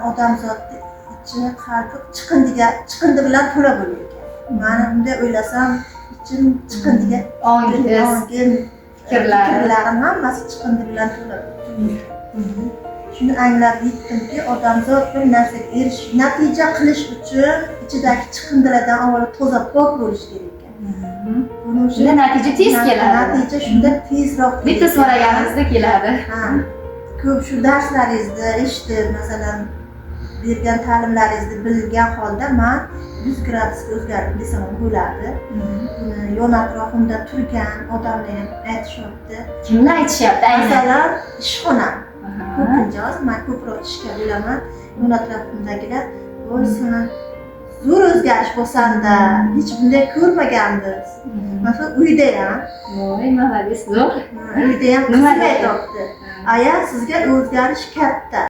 Odamzodni ichi, qalbi chiqindiga, chiqindi bilan to'la bo'lar ekan. Mani bunday o'ylasam, ichim chiqindiga Ongingiz, ongim, fikrlari. Fikrlarim hammasi chiqindi bilan to'la. Shuni anglab yetdimki, odamzod bir narsaga erishish, natija qilish uchun ichidagi chiqindilardan avvalo toza, pok bo'lish kerak ekan. Buni o'sha Shunda natija tez keladi. Natija shunda tezroq Bitta keladi. so'raganimizda keladi. Ha, ko'p shu darslaringizni eshitib, masalan, bergan ta'limlaringizni bilgan holda man 100 gradusga o'zgardim desam ham bo'ladi. Buni yon atrofimda turgan odamlar ham aytishyapti. Kimlar aytishyapti aynan? Masalan, ishxonam. Ko'pincha hozir man ko'proq ishga bo'laman. Yon atrofimdagilar: "Voy, san zo'r o'zgarish bo'lsanda, hech bunday ko'rmaganmiz." Masalan, uyda ham Voy, молодец, zo'r. uyda ham Nima qizim deydi? aytyapti: "Aya, sizga o'zgarish katta."